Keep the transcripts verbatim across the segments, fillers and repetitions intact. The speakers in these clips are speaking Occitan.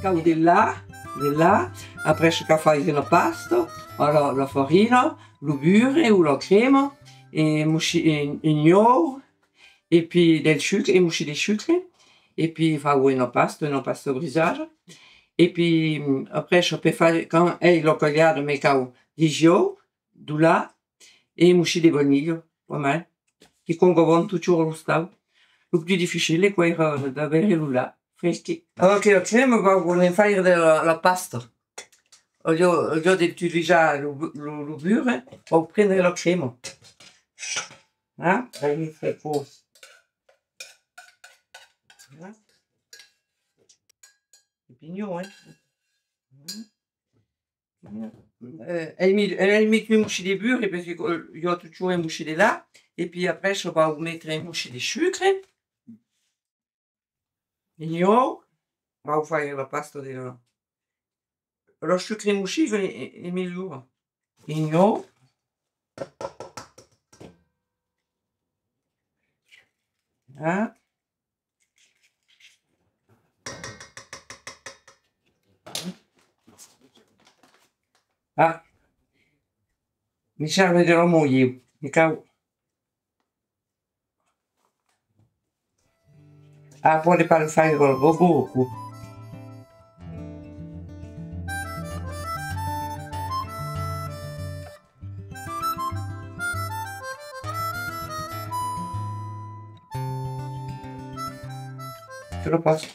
Cau de lach, de lach, après cau faire la pasta, la, la farina, lo burre o la crema, e mossir, e, un uòu, e pi del sucre, e mossir de sucre, e pi fau una pasta, una pasta brisada, e pi, mm, après, per faire, quand ai la calhada, me cau dètz uòus, de lach, e mossir de vanilha, pas mal. Quicòm qu'avèm totjorn a l'ostau. Lo plus dificile, quò èra d'aver lo lach fresque. Alara que la crema, vau, vau ne faire de la, la pasta. Au lieu, au lieu d'utilizar lo bu-, lo, lo burre, vau prendre la crema. Hein? Vau ne faire pro. Voilà. C'est mignon, hein? Euh, ai mi-, ai mitat un mossur de burre, perque, euh, i a totjorn un mossur de lach, e pi après, vau metre un mossur de sucre, un uòu, vau faire la pasta de la, lo sucre mossut es, es, es melhor. Un uòu. Ah. Ah, me serve de la molha, me cau. Ah, pòde pas lo faire, aquò. Te lo passo.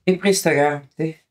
E presta, gara, te.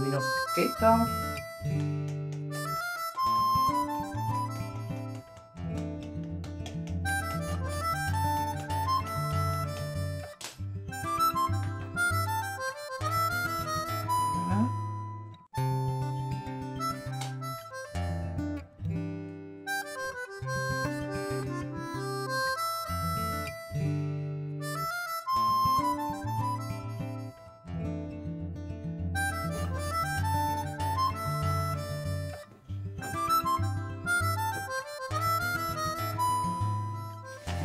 Una forqueta. Voilà.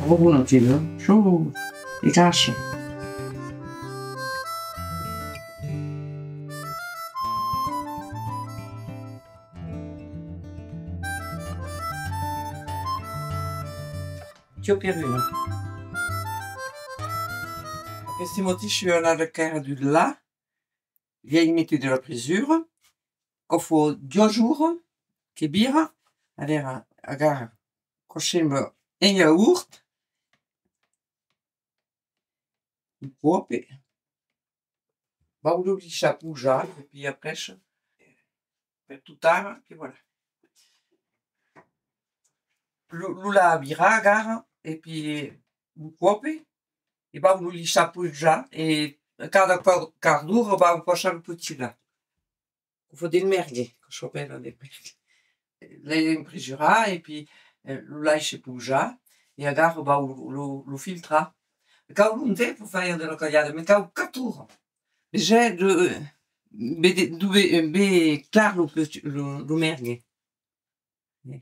Vau, bona tela, çò, e grassa. Tiò Peruna. Aqueste matin soi anada quèrre du lach, li ai metut de la presura, quò fa duas oras que vira, a veire, agara, quò sembla un iaurt, un còp, vau lo laissar posar, e pi après, per tot ara, que voilà. Lo, lo lach virat, agara, e pi lo còp, e vau lo laissar posar, e cada quart, quart d'ora vau passar lo petit lach. Quò fa del mèrgue, quò s'apèla del mèrgue. L'ai empresurat e pi, eh, lo laisse posar e agara vau lo, lo filtrar. Cau longtemps per faire de la calhada, me cau quatre oras. Mès es de, ben, de, de, ben, ben clar lo petit, lo, lo mèrgue. Eh.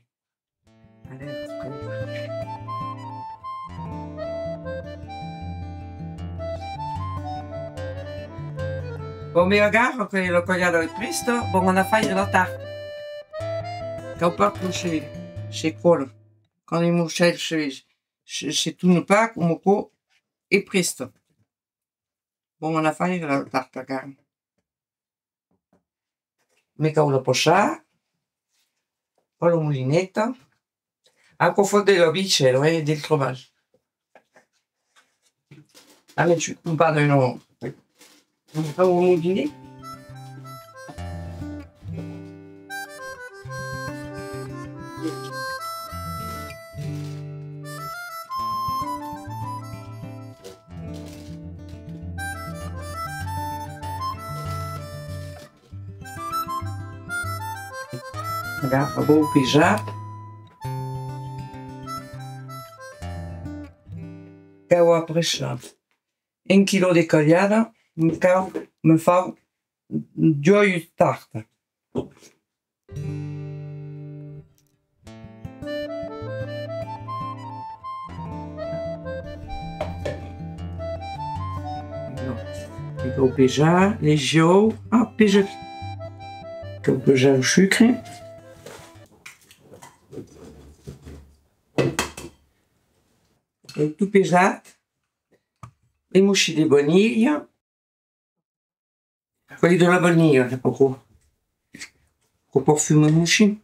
Bon, me agara que la calhada es prèsta, vau anar faire la tarta. Cau pas que se, se còla. Quand un morcèl se, se, se torna pas coma aquò, es prèsta. Vau anar faire la tarta, cara. Me cau la passar per la molineta. Aquò fa de la vaissèla, eh, del trabalh. Allez, tu peux pas de non. Au moulinet. Ara, aquò pesat. Cau apressar un quilò de calhada, me cau, me fau duas tartas. Cau pesar les uòus, ah, pesa. Cau pesar lo sucre. E tot pesat, un mocin de vanilha. Aquò es de la vanilha, aquò. Aquò parfuma un mocin.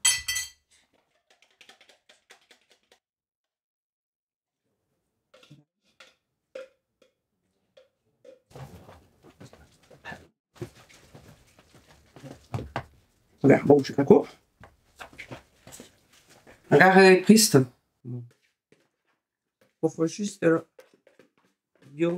Ben, bon, c'est pas court. Ara es prèst. Aquò fa just, euh, jo.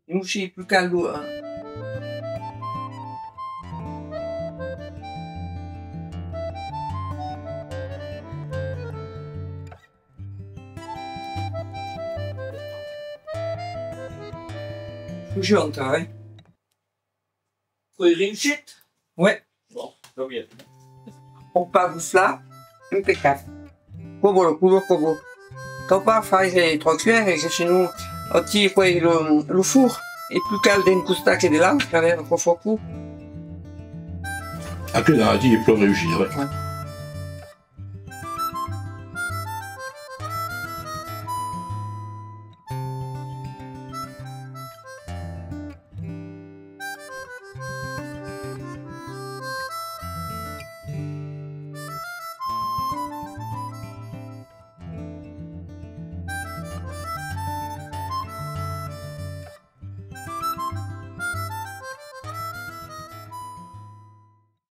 Un mocin pus cald, eh? Fugiu encara, eh? Qu'es reüssit? Ouais. Bon, tant mieux. Pòt pas goflar, impeccable. Aquò vòl, aquò vòl, aquò vòl. Cau pas faire trois cuèrs, que senon, aquí, puèi lo, lo forn es pus cald d'un costat que de l'autre, a veire aquò fa aquò. Aquela aquí es plan reüssida, eh? Ouais.